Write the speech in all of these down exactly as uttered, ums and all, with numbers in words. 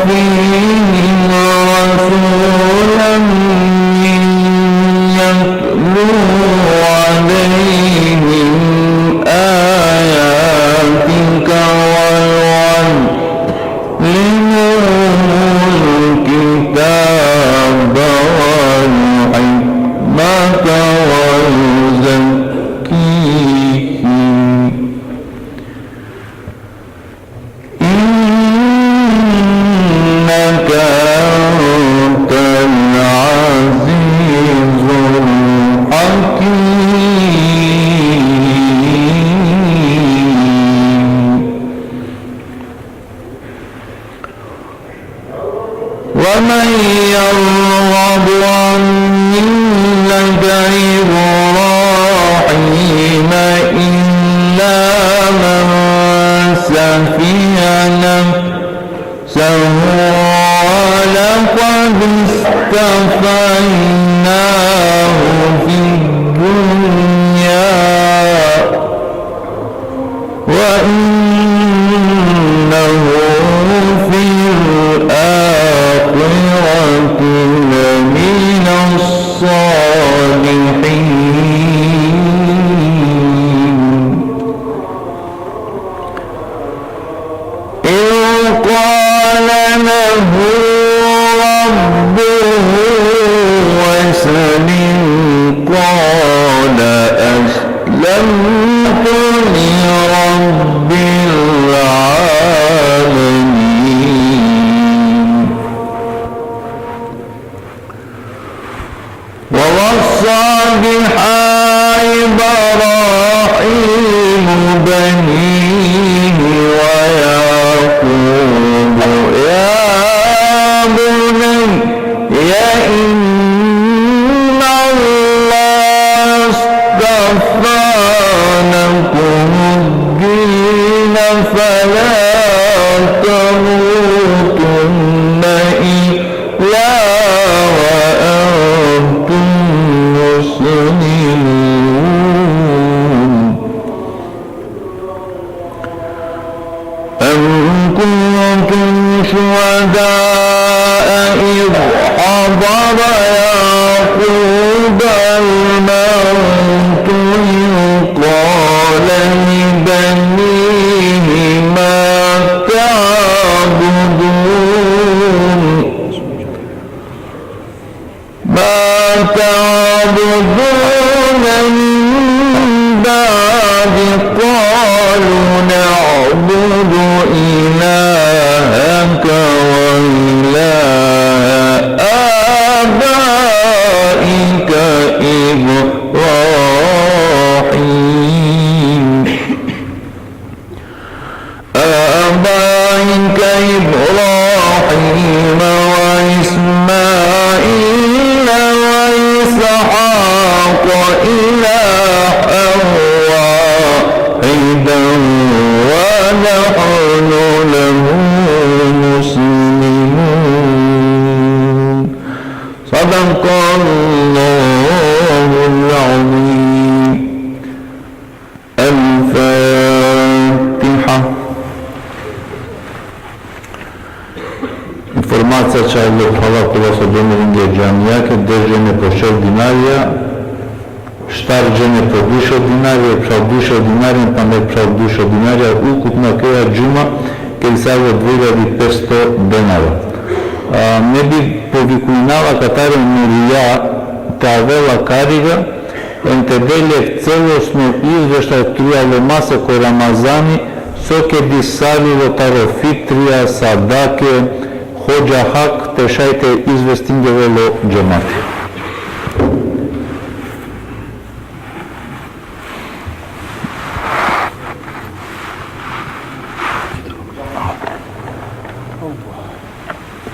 فيهم رسولا منهم يتلو عليهم آياتك ويعلمهم الكتاب والحكمة ويزكيهم إنك أنت العزيز الحكيم. ومن يرغب عن ملة إبراهيم إلا من سفه نفسه ولقد اصطفيناه في الدنيا وإنه في الآخرة لمن الصالحين. إذ قال له ربه أسلم قال أسلمت لرب العالمين. ووصى بها إبراهيم بنيه ويعقوب يا بني إن الله اصطفى لكم الدين فلا تموتن إلا وأنتم مسلمون. أم كنتم شهداء إذ حضر يعقوب الموت إذ قال لبنيه ما تعبدون ما تعبدون من بعد قالوا نعبد إلهك وإله آبائك إبراهيم آبائك إبراحيم وإسماعيل وإسحاق إلها واحدا ونحن له مسلمون. صدق الله العظيم. الفاتحة. Informacija čalo phala kola so donelenge džamijake, deset džene po šel dinarija, štar džene po dušo dinarija, phral dušo dinarija, pa me phral dušo dinarija, ukupno keda džuma, ked savo dve hiljade i petsto denara. A, me bi povikujnava katare Nurija te avela kariga, em te del jekh celosno izveštaj trujalo masek o Ramazani, so kedisavilo taro fitrija, sadake, hodža hak, te šaj te izvestingevel o džemati.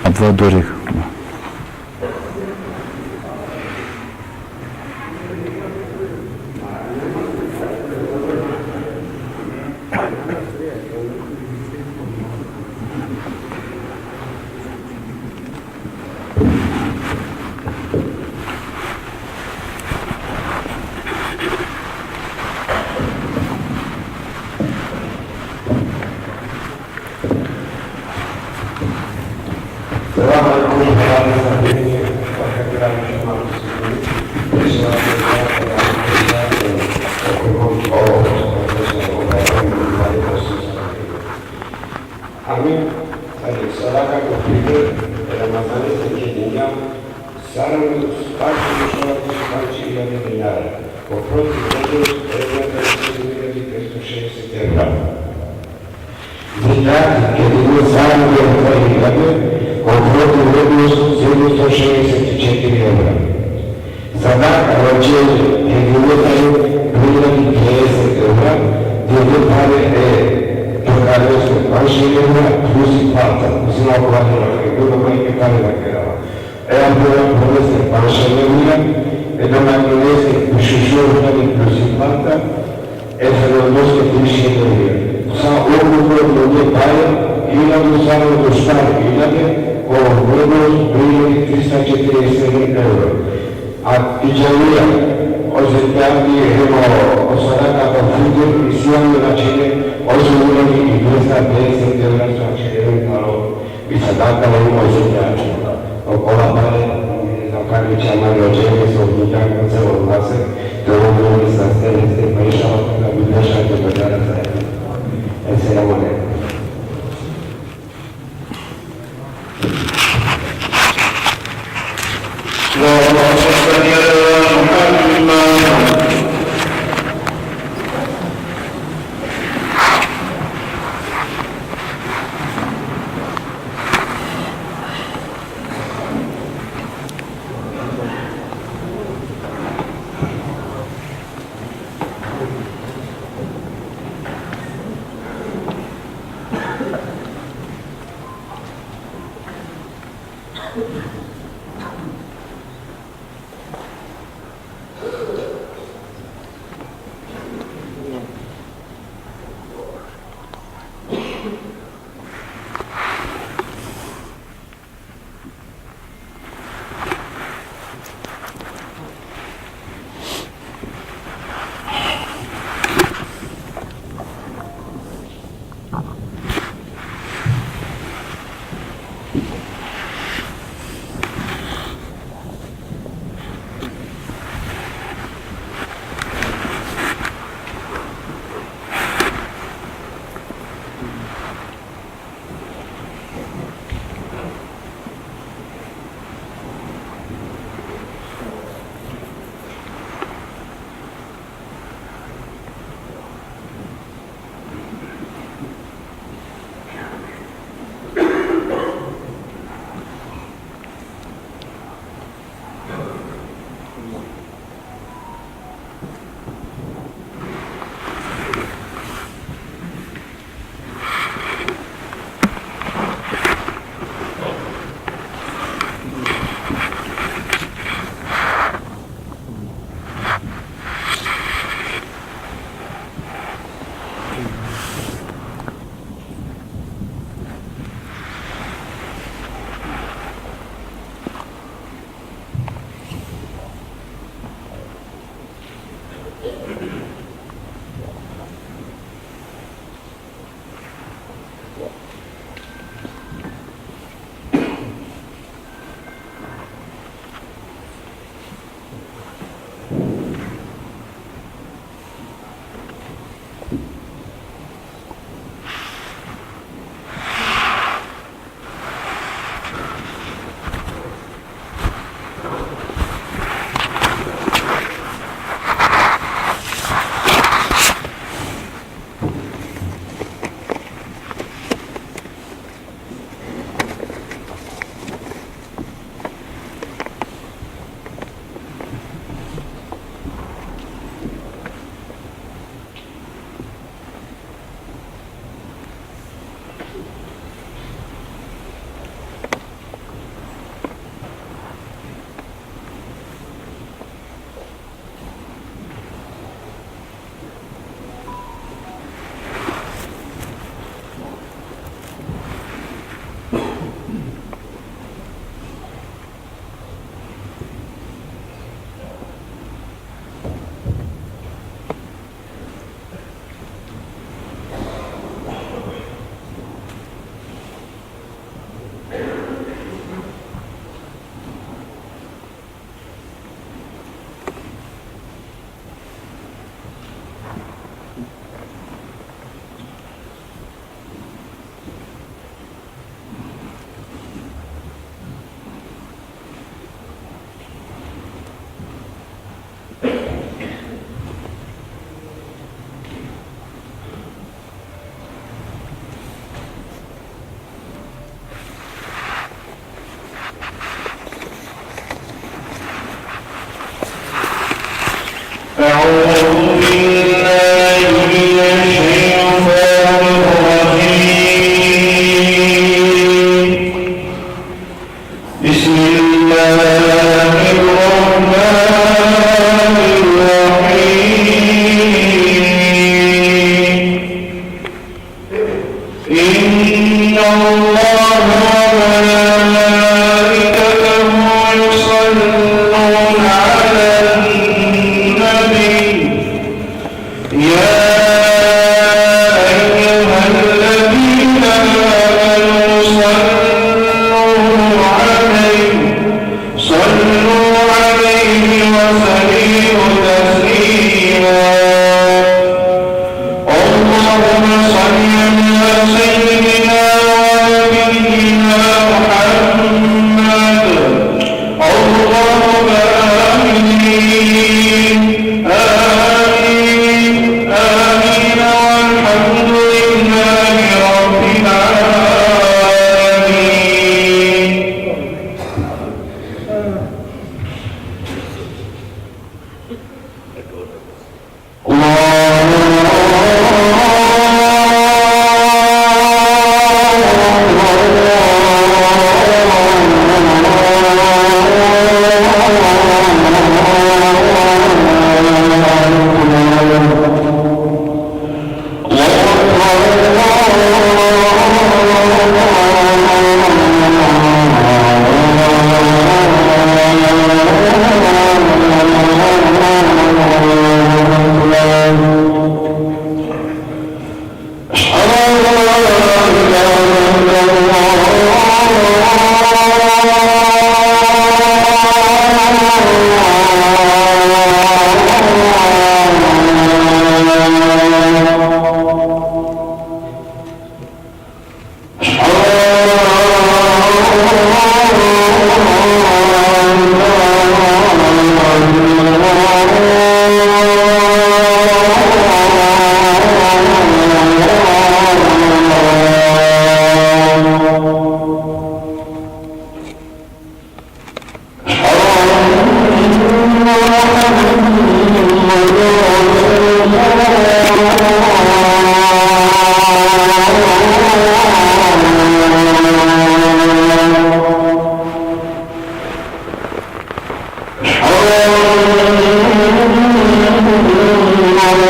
Adva dori. Zidati, che di due anni e tre miliardi, confronto in meno sediciocentosettantacinque euro. Sadaka, Rachel, che di due anni, prima di che euro, deve fare e giocare su Barcellona più si fatta, così non guarda che non mai che fare la gara. E allora promesse Barcellona e non ha promesse più sciusciore di più si fatta, e se non lo si dice lui. Sa un giorno di paio, io non so lo stare, io che ho un giorno prima di trecentosessanta euro. A Italia, o se cambi, o sarà capo futuro, sia la Cina, o se uno di questa pensa che la sta accedendo, mi sa data un po' di tempo. O con la pare, la pare chiamare oggi, sono tutti anche se non basta, che non mi sta stare, se poi ciao, che mi piace anche per dare a te. E se la vuole.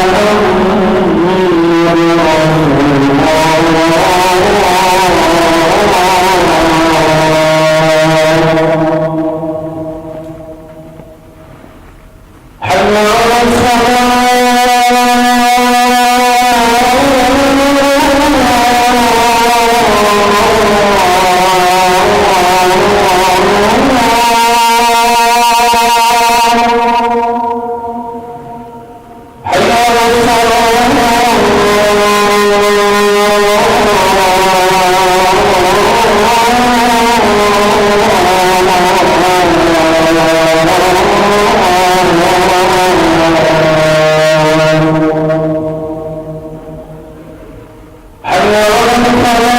محمد رسول الله. حي على الصلاة. حي على الصلاة. حي على الفلاح. حي على الفلاح.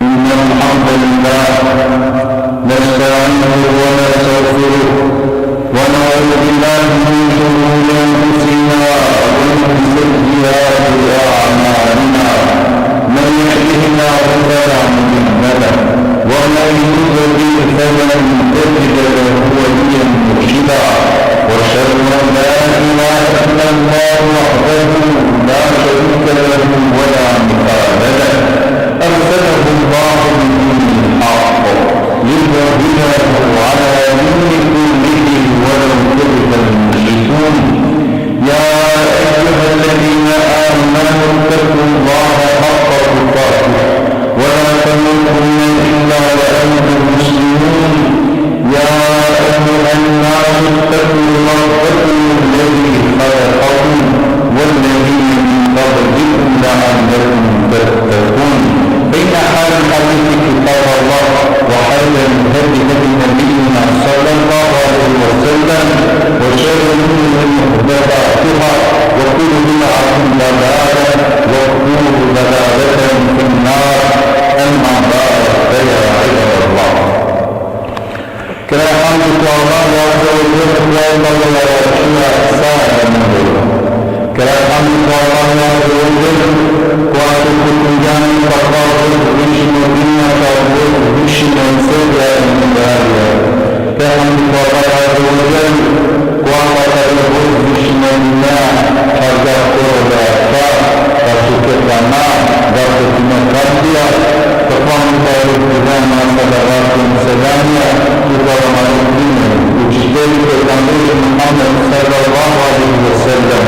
إن الحمد لله نستعينه ونستغفره، ونعوذ بالله من شرور أنفسنا ومن سيئات أعمالنا. من يهده الله فلا مضل له، ومن يضلل فلن تجد له وليا مرشدا. وأشهد أن لا إله إلا الله وحده لا شريك له ولا مثال له. أرسله الله بدين الحق ليظهره على دين كله ولو كره المشركون. يا أيها الذين آمنوا اتقوا الله حق تقاته ولا تموتن إلا وأنتم مسلمون. يا أيها الناس اتقوا ربكم الذي خلقكم والذين من قبلكم لعلكم تتقون. فإن خير الحديث كتاب الله، وخير الهدي هدي نبينا صلى الله عليه وسلم، وشر الأمور محدثاتها، وكل بدعة ضلالة، وكل ضلالة في النار. أما بعد، فيا عباد الله، Kera hamdu ko Allahu Azze ve Dželle, kova je obavila računa sa da nam dela. Kera hamdu ko Allahu Azze ve Dželle, kova so ko dunjaluko ka voz više na dina, ka voz više na sebi, a ne dalje. Kera hamdu ko Allahu Azze ve Dželle, kova ka voz više na dina, ka ga koro da ka, ka suke pana, da ko dina kadija, Pohvalimo da je Ibrahima salavatija i selamija upala na Muhammeda, učitelji, pejgamberi Muhammed sallallahu alejhi ve sellem,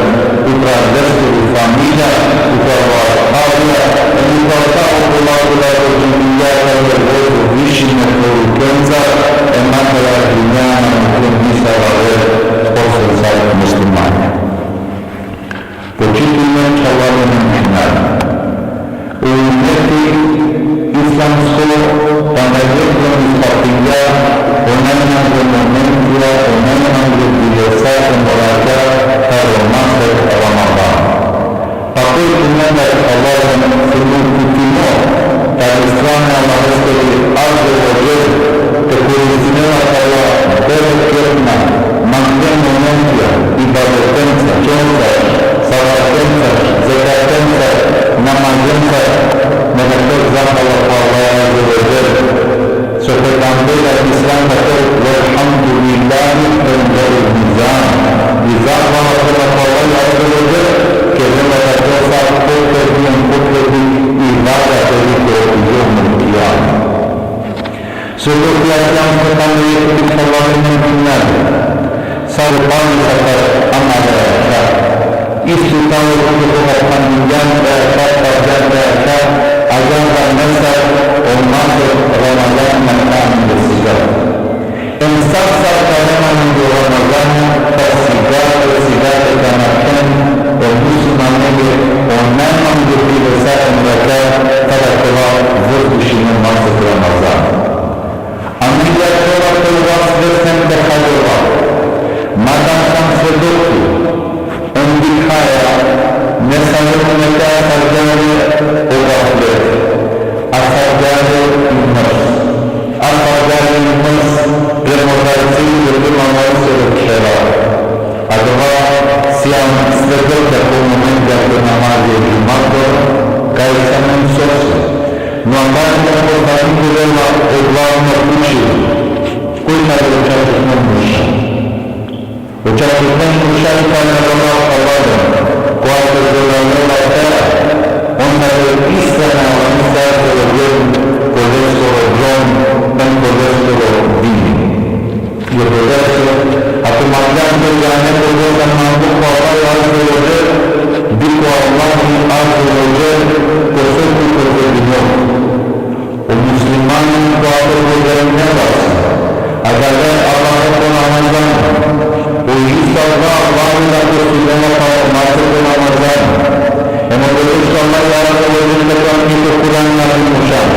upra lesiri familija, upra ashabija, em upra sa okola kola so dživdingja kate vozo viši me porukenca, em akala dunja na mukhen nisavare posle sar muslimanja. Počitime čhavalen muslimanja. O umeti islamsko panda jekh drom ispatingja, o najmanglo momentija, o najmanglo divesa e moraja, taro masek Ramadan. Pa koj tumendar Allahesoro uputimo, tari strana Allaheskiri azze ve dželle, te koristinela akala bereketna, manglen momentija, ibadetenca, čenca, salatenca, zekatenca, namazenca, neka kera zahvala ko Allah azze ve dželle. So pejgamberi alejhi selam vakerel: "Velhamdulillahi temle'ul mizan." I zahvala prema Allah azze ve dželle, kerela da dela potrebe, potrebe i vaga te dikhe o jevmul kijame. Svedoki ja sijam so tano jekh tut palalimen dunjaja, sar upali sar amare akja. Isto tano so koga phaningjan e akja, pardjan e akja, a džan da nesar o masek Ramazani na tano desiga. Em sar sar ka avena amenge o Ramazani, sar siga, sar siga te ka nakhen o muslimanenge o najmangli dive sar em rakja, tada ka ova vozdušime masek Ramazani. Amenge akava te ova svesno te haljova. Madam sam svedoki, em dikhaja, nesave meka astargja le o gaflet, astargja le i mrs, astargja le i mrs prema o Isuse, prema o Isuse khera. Adava sijam svedoki ko momenti ko namazi e džumato, kaj sijam em sosi. No Allah e Poslanikesoro glavno pučilo: Koj tano o čačutno murša? O čačutno murša i tano o Allah, kova te dželalel o tela, on tano istrajno, on tano ko leskoro drom, em ko leskoro dini. I odolese, ako mangljan te džane ko dova, mango ko Allah Azze ve Dželle, bi ko Allah Azze ve Dželle ko so tu ko te dino. O muslimani kova te požarinela si, adava Allahe ko Ramazani, o isto adava Allahe da ko sunela palo masek Ramazani. Em odolese Allah Azze ve Dželle ko Kur'ani nazil mušan: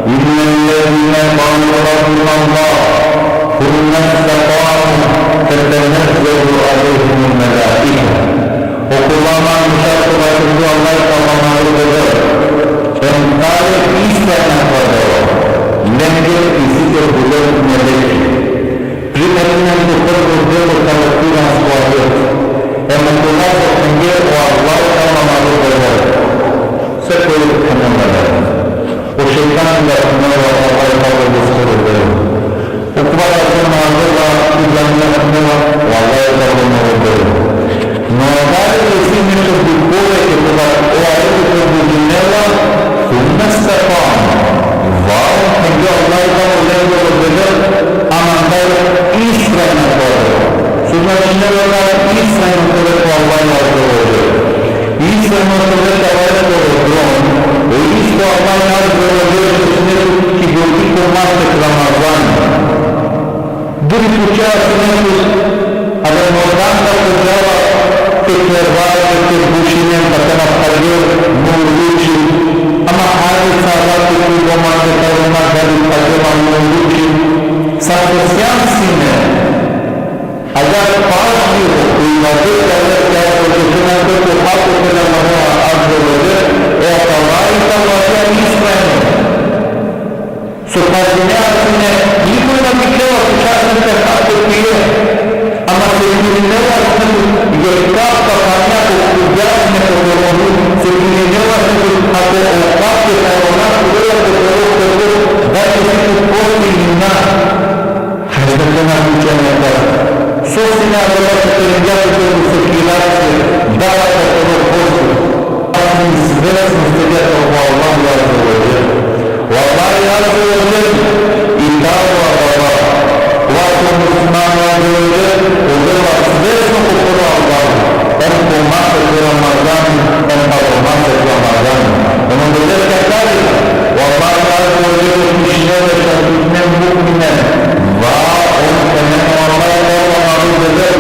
إن الذين قالوا ربنا الله ثم استقاموا تتنزل عليهم الملائكة. Okova manuša kova tano Allah tano amaro Devel, em tano istrajna ko dova, lenge isi te bulen meleki. Primer ine ko prvo delo taro kuransko ajet. Em okola so lenge o Allah tano amaro Devel. Sekoj tano melek. O šejtani da tano o Allah tano leskoro delo. Okova so marela, o džamija tano, o Allah tano amaro Devel. No adava isi nešto duhovno, koga o ajeti produžinela: ثم استقاموا. Valjani, lenge o Allah tano lengoro Devel, ama tano istrajna ko dova. So značinela tano istrajno ko Allah Azze ve Dželle? Istrajno te ove taro leskoro drom, o isto Allah Azze ve Dželle so sine tut ki godi ko masek Ramazani. Duri pučea sine tut, a da mo dan da ko džala te kervaja, te bušinen, pa te na phađe mo ruči, ama hajde sa Allah te tu bo mande, pa te na dali phađe ma mo ruči. Sa so sijam sine. Agjaar pažljivo, ko ibadet, agjaar ko dešena ko hako prema Allah Azze ve Dželle, e akava i tano agjaar istrajno. So pažinea sine, nikoj na dikhela, pučea sine te ha te pije, ama sekirinela sine jekh kap pana ko kugja sine ko toro, sekirinela sine, ako o kap te na ona kuvela ko toro, dali isi tut posti ili na. Hajde te na pučen akava. So sine adava so kerela tut sekiracija, dava tut toro posti? Sine svesno sine tut ko Allah Azze ve Dželle. O Allah Azze ve Dželle i tano adava. Kova so muslimani Azze ve Dželle, ovela svesno ko prvo Allah. Em ko masek Ramazani, em palo masek Ramazani. Em odolese akari, o Allah Azze ve Dželle pišinela čačutne mu'minen. Va, on te amen o Allah tano amaro Devel,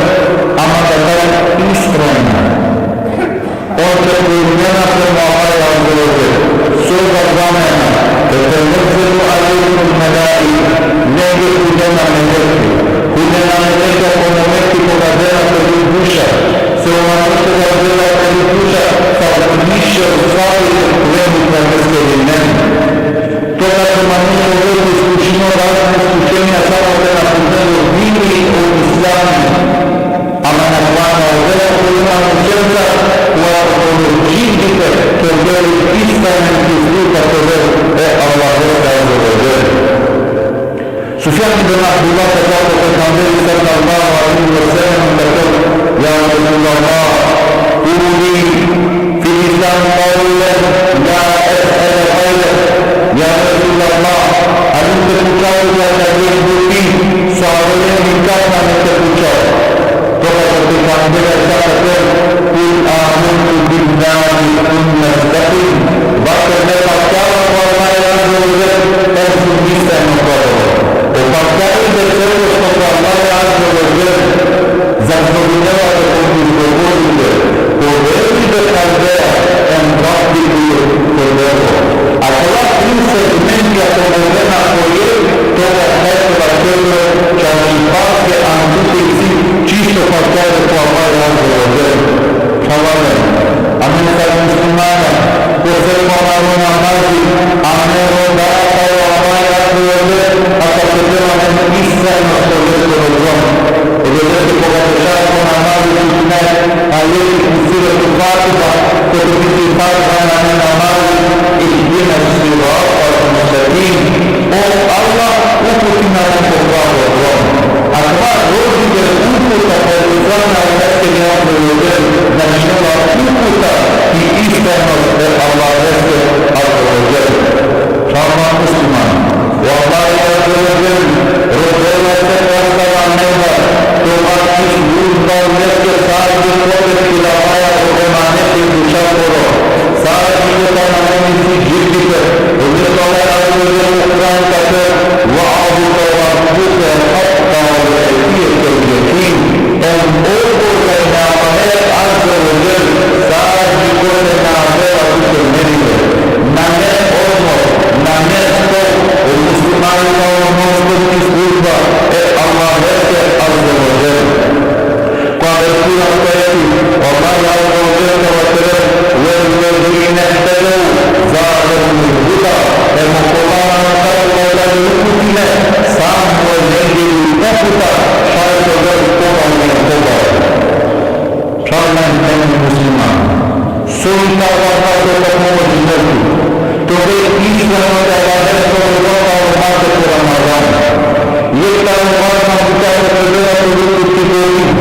ama te tano istrajna. On te požarinena prema Allah Azze ve Dželle. So da džanena, تتنزل عليهم الملائكة, lenge khuvena meleki. Khuvena meleki ko momenti koga dena tari duša. Se o manuš koga dena tari duša, sa više o sali te kuvena tari leskeri men. Toga so manuš ovel iskušimo, razna iskušenja, samo te napušten o dini, o islami. Ama na pana ovela ko manušenca, kova so dživdipe te ovel istrajna ki služba te ovel e Allahese Azze ve Dželle. Sufjan ibn Abdullah, kova so pejgamberi sallallahu alejhi ve sellem vakerel: يا رسول الله، قل لي في الإسلام قولا لا أسأل غيرك. Ja Resulallah, amen te pučav tu Buti, so adore nikad nane te pučar. Togaš o pejgamberi sa vakerel: "Kul amentu billahi thumma istaqim." Vaker: "Me pakjava ko Allah azze ve dželle, em sum istrajno ko adore." O pakjavanje sekoš ko Allah azze ve dželle zadovoljinela te ko izgovorime, ko verujbe kalbea, em praktikuj ko delo. Akala tri segmentija te oven ko jekh, togaš šaj te vakerel, čačipaske, a tut te isi čisto pakjavanje ko Allah azze ve dželle. Phralalen, amen sar muslimanja, ko sekova amaro namazi, amen rodaja taro Allah azze ve dželle, a ka te dela amen istrajnost ko leskoro drom. Odoleske koga te šaj ko namazi, čitine ajeti ko suretul Fatiha, kote biti Fatiha nane namazi: "Ihdina siratal mustakim." O Allah, uputin amen ko pravo drom. Akava rođibe, uputa, e Allaheskere, značinela uputa i istrajnost e Allaheskere azze ve dželle. Phralalen muslimanja, o Allah azze ve dželle rodela te postava amendar, te ovel ti služba leske, sar dikhote te kiravaja o emaneti dušakoro, sar dikhote amen isi dživdipe, odoleske Allah azze ve dželle o Kur'an vakerel: "Va'budu rabbeke hatta je'tijekel jekin." Em odbor kaj na Allahe azze ve dželle, sar dikhote na avela tute meribe. Nane odmor, nane stop, o muslimani ka ovel non-stop ki služba e Allaheskere azze ve dželle. Ko aver Kur'an ajeti, o Allah azze ve dželle ka vakerel: "Vellezine ihtedev zadehumul huda." Em okola manuša kola uputine, samo lengiri uputa šaj te ovel pobari, pobari. Phralalen muslimanja, so i ka vakerel ko pomožinel tut te ove istrajno ko Allaheskoro drom taro mase ko Ramazan. Jekh taro važna buća kote treba te ove ti godina,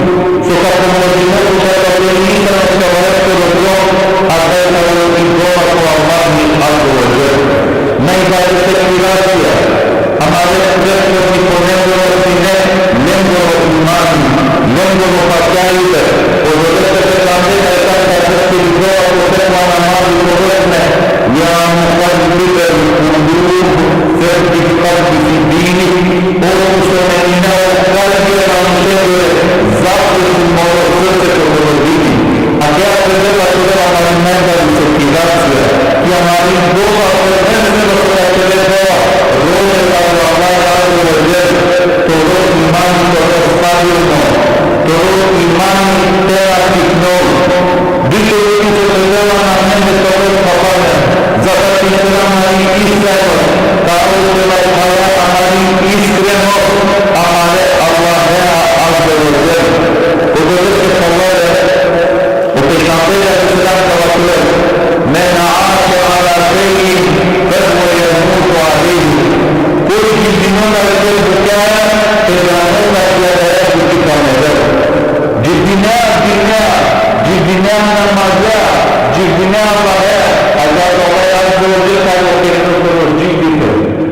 so ka pomožinel tut te ove istrajno ko Allaheskoro drom, a to taro dova ko Allahi azze ve dželle. Najbari sekiracija amare prethodnikonengoro sine lengoro imani, lengoro pakjavanje. Odoleske pejgamberi sa vakerel: "Ja muqallibel kulub, sebbit kalbi bi dinik." O so menina o kalbi e manušengere, zaključin moro srce ko toro dini. Akava treba te ovel amari najbari sekiracija. I amari dova, prvenstveno so ka kere dova, rode taro Allah azze ve dželle, toro imani te ovel stabilno, toro imani te aktivno. Dujto, dujto so te ovel amende te ovel kapane, za da te ovel amari istrajnost, taro te ovel amari iskrenost amare Allahea azze ve dželle. Odoleske phralalen, o pejgamberi alejhi selam ka vakerel: "Men aše ala šejin, fehuve jemutu alejhi." Koj dživdinela jekhe bukjaja, te džanela da ki adaja buti ka merel. Dživdinea dinea, dživdinea namazea, dživdinea Allahea, a da Allah azze ve dželle ka okerel toro dživdipe.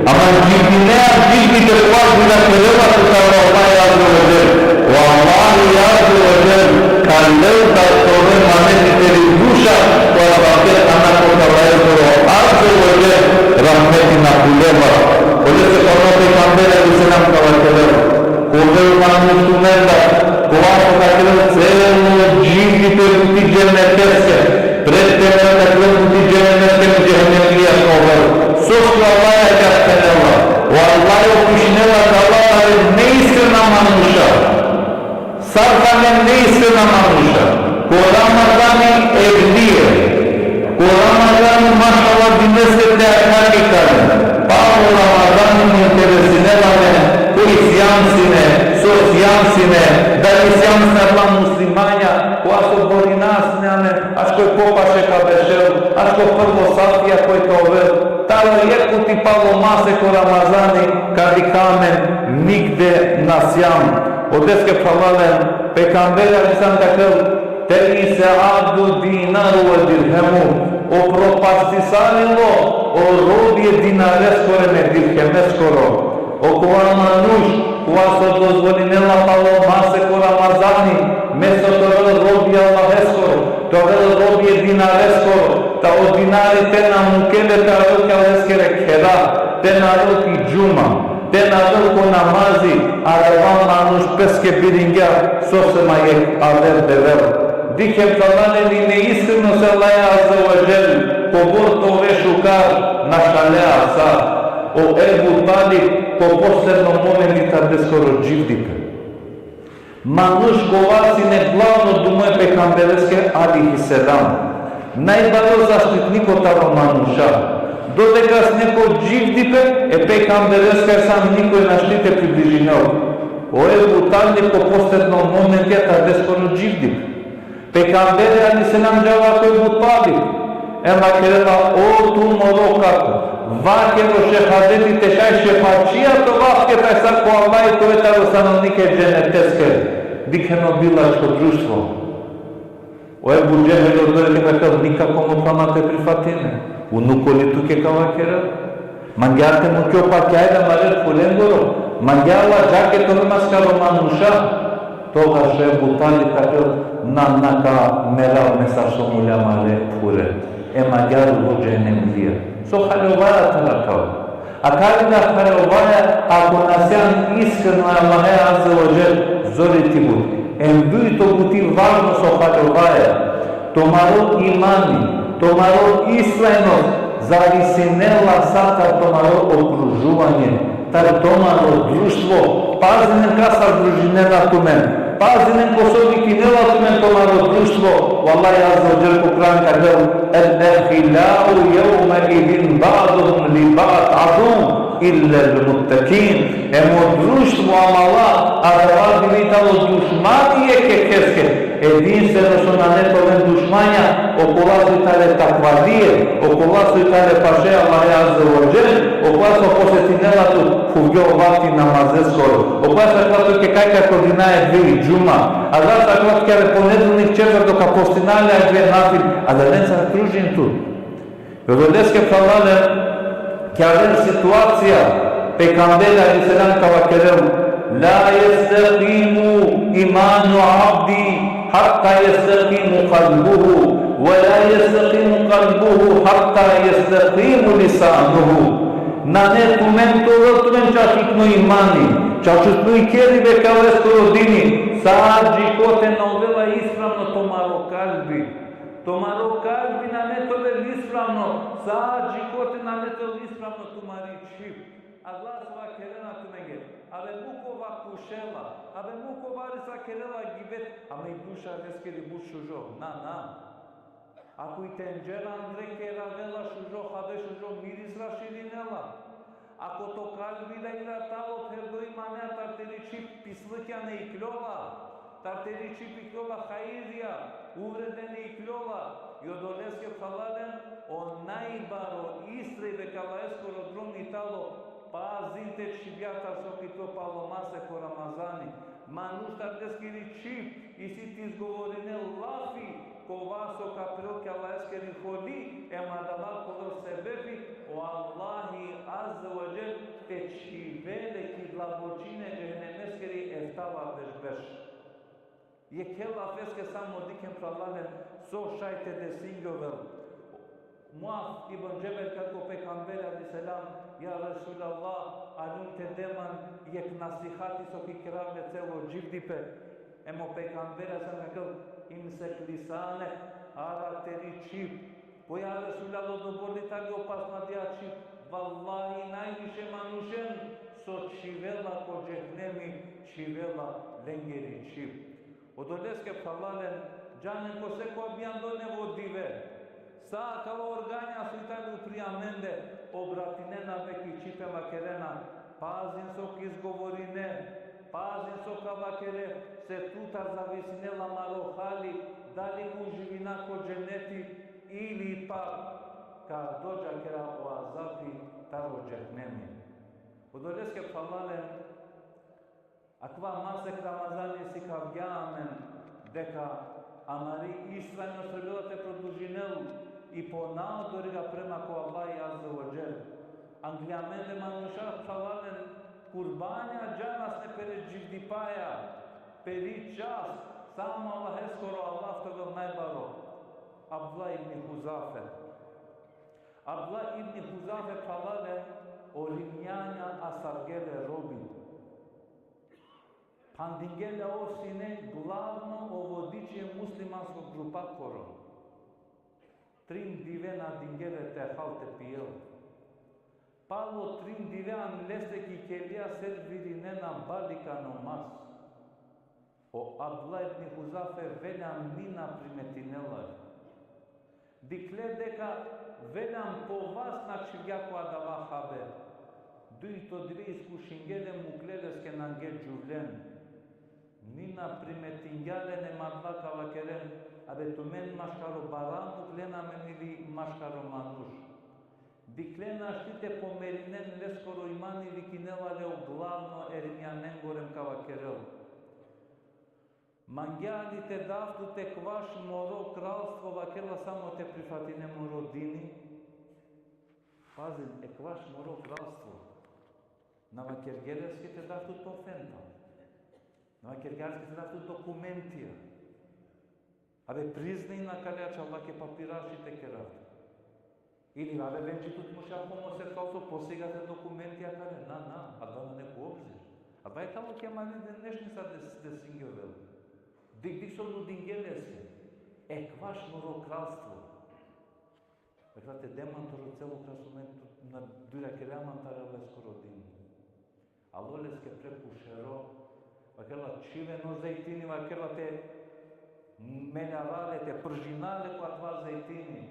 Ama dživdinea dživdipe, kova dživdinela tut taro Allah azze ve dželle. O Allah azze ve dželle ka lel da toro emaneti teri duša, kova ka del ana ko Allaheskoro azze ve dželle rahmeti na phulela. Odoleske o pejgamberi alejhi selam ka vakerel: Ka ovel manuš tumendar, kova so ka kerel celo dživdipe buti dženeteske, pred te merel ka kerel buti dženeteske, em džehennemlija ka ovel. Soske o Allah ađahar phenela, o Allah običnela akala tari neiskrena manuša. Sar tane neiskrena manuša? Ko Ramazani evlije, ko Ramazani mašallah dineske te akharike tane. Palo Ramazani na interesinela amen koj sijam sine, so sijam sine, dali sijam sine adala muslimanja, kova so borina sine amen, ačko popaše ka bešel, ačko prvo safija koj ka ovel. Taro jekh puti palo mase ko Ramazani ka dikha amen, nigde na sijam. Odoleske phralalen, pejgamberi alejhi selam ka vakerel: "Teise abdu dinaru ve dirhemu." Upropastisalo o robi e dinareskoro em e dirhemeskoro. Okova manuš, kova so dozvolinela palo masek o Ramazani, mesto te ovel robi Allaheskoro, te ovel robi e dinareskoro, ta o dinari te na mukel le te avel ki leskere khera, te na avel ki džuma, te na avel ko namazi, adava manuš peske biringja, so se ma jekh aver devel. Dikhen, phralalen, i neiskrenost e Allahe Azze ve Dželle, kobor te ove šukar, našalea sa. O Ebu Talib, ko posledno momenti tardeskoro dživdipe. Manuš kova sine glavno dumo e pejgambereske alejhi selam. Najbaro zaštitniko taro manuša. Dodeka sine ko dživdipe, e pejgambereske sa nikoj našti te približinel. O Ebu Talib ko posledno momenti tardeskoro dživdipe. Pejgamberi alejhi selam džala ko Ebu Talib. Em vakerela: O tu moro kako, vaker o šehadeti te šaj šefačija te ova, te šaj sa ko Allahi te ove taro stanovnike dženeteske. Dikhen o bilačko društvo. O Ebu Džehel odori ka vakerel: Nikako, mo phrala, ma te prifatine. Unuko li tuke ka vakerel? Mangea te mukhe o pakjari amare phurengoro. Mangea la džake te ove maskaro manuša. Togaš o Ebu Talib vakerel: Na, na ka merav me sar so mule amare phure. Em agjaar ulo džehennemlija. So haljovaja taro akava? Akava i haljovaja, ako na sian iskreno e Allahe Azze ve Dželle, zori ti but. Em dujto buti važno so haljovaja. Tumaro imani, tumaro istrajnost zavisinela sa tar tumaro okružuvanje, tar tumaro društvo. Pazinen kasar družinena tumen. Pazinen ko so vikinela tumen tumaro društvo. O Allahi Azze ve Dželle ko Kur'an ka del: El-ahillau jevmeidin ba'duhum li ba'd aduvvun illel muttekin. Em o društvo amala, adava dive i tano dušmani jekh jekheske. Edinstveno so nane te oven dušmanja, okola so i tane takvalije, okola so i tane paše Allahe Azze ve Dželle, okola so posetinela tut phuvgjo vakti namazeskoro, okola so akava tuke kaj ka kordinaja dve i džuma, a da so akava tuke ponedelnik, četvrtok ka postina le dve nafile, adalese družin tut. Odoleske, phralalen, ki aver situacija, pejgamberi alejhi selam ka vakerel: La jestekimu imanu abdi hatta jestekime kalbuhu, ve la jestekime kalbuhu hatta jestekime lisanuhu. Nane tumen te ovel tumen čačutno imani, čačutno ikeribe ki Allaheskoro dini, sa džikote na ovela ispravno tumaro kalbi. Tumaro kalbi nane te ovel ispravno, sa džikote nane te ovel ispravno tumari čhib. Adala so vakerena tumenge: Abe muk ov vakušela, abe muk ov baris vakerela gibet, ama i duša leskiri but šužo. Na, na. Ako i tendžera andre keravela šužo habe, šužo miris raširinela. Ako to kalbi da i talo pherdo imanea, tar teri čhib pislukja na ikljola, tar teri čhib ikljola hairija, uvrede na ikljola, i odoleske, phralalen, o najbaro istrajbe ki Allaheskoro drom i talo, pazin te čhibja tar so ki to palo masek o Ramazani. Manuš tar leskiri čhib isi te izgovorine lafi, kova so ka prel ki Allaheskiri holi, em adava ka ovel sebepi o Allahi Azze ve Dželle te čhivel le ki dlabočine džehennemeskiri eftavardeš berš. Jekhe lafeske samo dikhen, phralalen, so šaj te desingjovel. Muaz ibn Džebel vakerel ko pejgamberi alejhi selam: Ja Resulallah, aljum te de man jekh nasihati so ki kerav le celo dživdipe. Em o pejgamberi alejhi selam vakerel: Imsik lisanek, ara teri čhib. Po, ja Resulallah, odobor li tani opasno adaja čhib? Vallahi, najviše manušen so čhivela ko džehnemi, čhivela lengeri čhib. Odoleske, phralalen, džanen ko sekova bijando nevo dive, sa akala organja so i tane upri amende, obratinena pe ki čhib em vakerena: Pazin so ka izgovorine, pazin so ka vakere, se tutar zavisinela amaro hali, dali ka uživina ko dženeti ili pak ka dodžakera o azabi taro džehnemi. Odoleske, phralalen, akava masek Ramazani sikavgja amen deka amari istrajnost trebela te produžinel i ponaodoriga prema ko Allahi Azze ve Dželle. Angli amende manuša, phralalen, Kurbanja džanas ne pere dživdipaja, peri čast, samo Allaheskoro, Allah te ovel najbaro. Abdullah ibn Huzafe. Abdullah ibn Huzafe, phralalen, o Rimjanja asavgje le robin. Phandingje le ov sine glavno o vodiči e muslimansko grupakoro. Trin dive na dingje le te hal te pijel. Palo trin dive an leste ki kelija servirinena balika no mas. O Abdullah ibn Huzafe veljam ni na primetinela le. Dikhle deka veljam po vas na čhivgja ko adava haber. Dujto dive iskušingje le, mukle leske nange džuvlen. Ni na primetingja len, em adava ka vakeren: Abe, tumen maškaro bara muklena amen ili maškaro manuš? Dikhle našti te pomerinen leskoro imani, vikinela le o glavno e Rimjanengoro em ka vakerel: Mangea li te dav tut ekvaš moro kralstvo, vakerela, samo te prifatine moro dini? Pazin, ekvaš moro kralstvo. Na vakergja leske te dav tut to fendal. Na vakergja leske te dav tut dokumentija. Abe, priznaj na kalea čhavlake, papiraši te kerav. Ili, abe, venđi tut mušja homoseksualco, posigate dokumentija kale. Na, na, adava nane ko obzir. Adava i talo kemali, de nešto sa des-, desingjovel. Dik, dik so nudingje leske. Ekvaš moro kralstvo. Vakerela, te de man toro celo kralstvo, na, na durakerea man taro leskoro dini. Alo leske preku šero, vakerela, čhiven o zejtini, vakerela, te meljava le, te pržina le ko adava zejtini.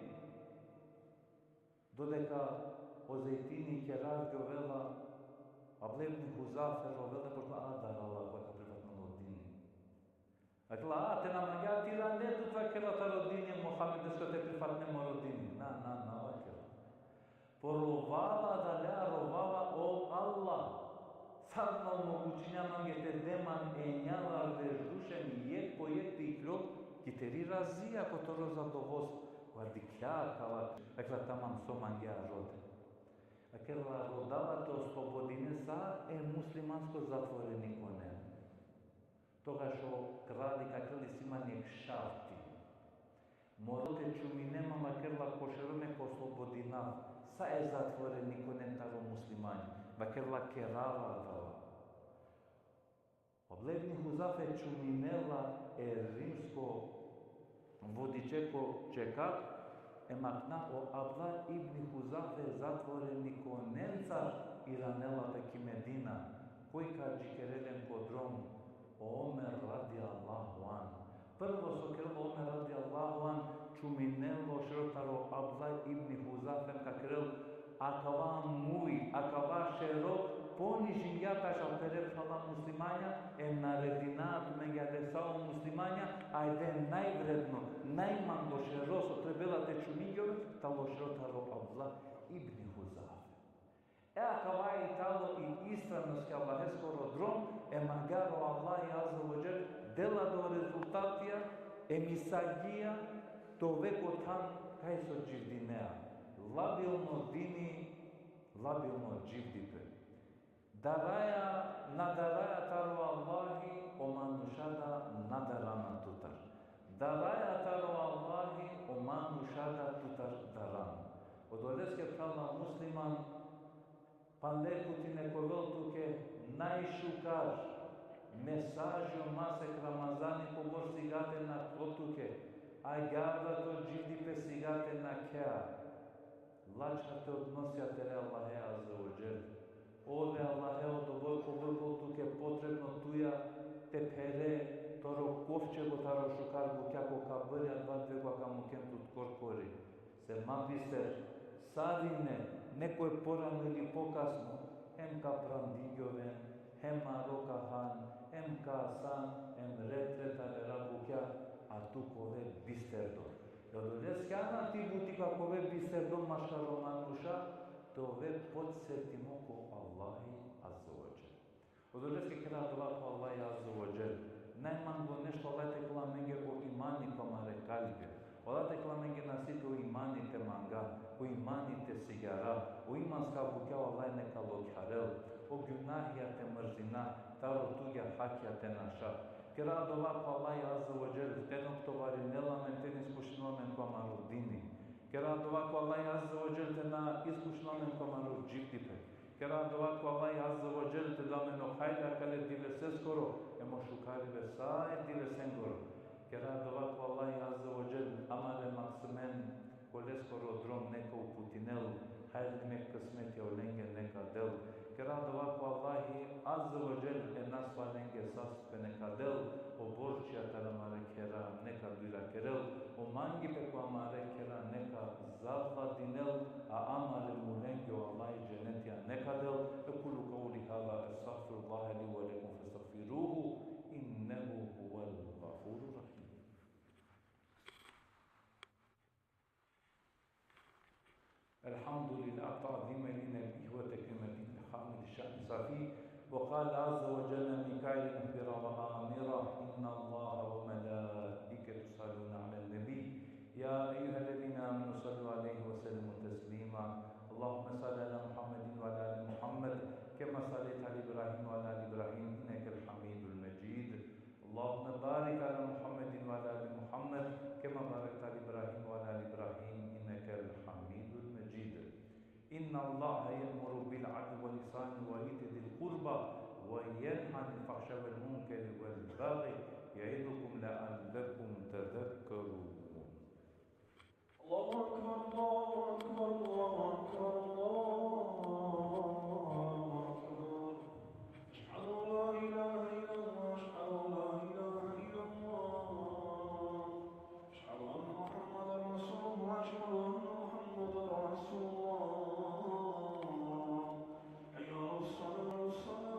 Dodeka o zejtini keravgjovela, Abdullah ibn Huzafe rovela, pošto adava, Allah, ka prifatnel o dini. Vakerela, a, te na mangea te irane tut, vakerela, taro dini e Muhammedesko, te prifatine moro dini? Na, na, na, vakerela. Po rovava adalea, rovava o Allah. Sar na omogućinđa mange te de man enjavardeš dušen, jekh po jekh te iklov ki teri razija, ko toro zadovoljstvo. Kova dikhlja akava, vakerela, tamam, so mangea, rode. Vakerela, rodava te oslobodine sa e muslimansko zatvorenikone. Togaš o krali vakerela, isi man jekh šarti. Mora te čumine man, vakerela, ko šero, me ka oslobodinav sa e zatvorenikone taro muslimanja. Vakerela, kerava adava. Abdullah ibn Huzafe čuminela e rimsko vodičeko čekar, em akana o Abdullah ibn Huzafe zatvorenikonencar iranela pe ki Medina. Koj ka džikerel len ko drom? O Omer radijallahu anh. Prvo so kerela o Omer radijallahu anh, čuminela o šero taro Abdullah ibn Huzafe, ka kerel: Akava muj, akava šero ponižingja pe ašal pere phrala muslimanja, em naredina tumenge, ale sa o muslimanja, ajde najvredno, najmanglo šero so trebela te čumingjol, talo šero taro Abdullah ibn Huzafe. E, akava i talo i istrajnost ki Allaheskoro drom, em agjaar o Allahi azze ve dželle dela le o rezultatija, em i sagija te ove ko than kaj so dživdinea. Labilno dini, labilno dživdipe. Daraja, na daraja taro Allahi, o manuša da na darana tutar. Daraja taro Allahi, o manuša da tutar darana. Odoleske, phrala musliman, panda jekh puti nek ovel tuke najšukar mesaži o masek Ramazani, kobor sigate nakhlo tuke, agjaar da to dživdipe sigate nakhea. Lačha te odnosea tere Allahe azze ve dželle. Ole Allahe, odobor kobor tuke potrebno tuja te phere toro kovčego taro šukar bukja ko kabri, adava dive kova ka mukhen tut korkori. Se ma bister, sarine, nekoj porano ili pokasno, hem ka prandingjoven, hem maro ka han, hem ka asan, hem red red avera bukja, a tu ka ove bisterdo. Odoleske ana ti buti ka ove bisterdo maškaro manuša, te ove podsetimo ko Allahi azze ve dželle. Odoleske kera dova ko Allahi azze ve dželle. Najmanglo nešto Allah te kela amenge o imani ko amare kalbija. Allah te kela amenge nasipi o imani te manga, o imani te sigjara, o imanska bukja o Allah neka lokharel. O gunahija te mrzina, taro tugja hakija te naša. Kera dova ko Allahi Azze ve Dželle, te na oktovarinel amen, te na iskušinel amen ko amaro dini. Kera dova ko Allahi Azze ve Dželle, te na iskušinel amen ko amaro dživdipe. Kera dova ko Allahi Azze ve Dželle, te da amen o hajri akale diveseskoro, em o šukaribe sa e divesengoro. Kera dova ko Allahi Azze ve Dželle, amare maksimen, ko leskoro drom neka uputinel, hajrime kismetija olenge neka del. Kera dova ko Allahi Azze ve Dželle, e nasvalenge saspe neka del, o borčija taro amare khera neka dujra kerel, o mangipe ko amare khera neka zavladinel, a amare mulenge o Allahi dženetija neka del. أقول قولي هذا، أستغفر الله لي ولكم فاستغفروه، إنه هو الغفور الرحيم. الحمد لله تعظيما لنبيه وتكريما لخامد الشأن صافي. وقال عز وجل من قائل مخبرا وآمرا: إن الله وملائكته يصلون على النبي، يا أيها الذين آمنوا صلوا عليه وسلموا تسليما. اللهم صل على محمد وعلى آل محمد كما صليت على إبراهيم وعلى آل إبراهيم إنك الحميد المجيد. اللهم بارك على محمد وعلى آل محمد كما باركت على إبراهيم وعلى آل إبراهيم إنك الحميد المجيد. إن الله يأمر بالعدل والإحسان وإيتاء ذي القربى وينهى عن الفحشاء والمنكر والبغي يعظكم لعلكم تذكرون. الله أكبر، الله أكبر، الله أكبر، الله أكبر. أشهد أن لا إله إلا الله، أشهد أن لا إله إلا الله. أشهد أن محمدا رسول الله، أشهد أن محمدا رسول الله. حي على الصلاة، الصلاة.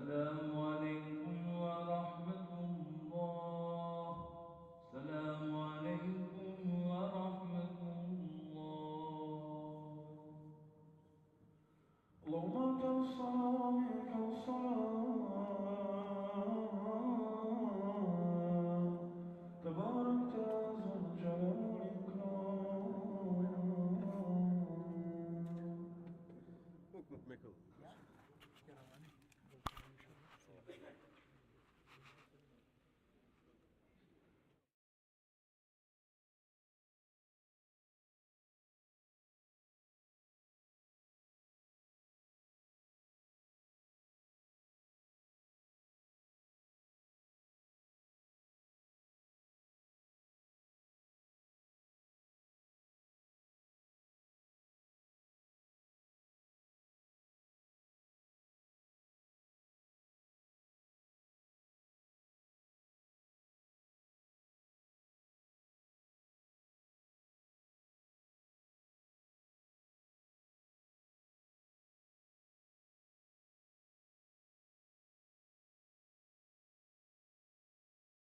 السلام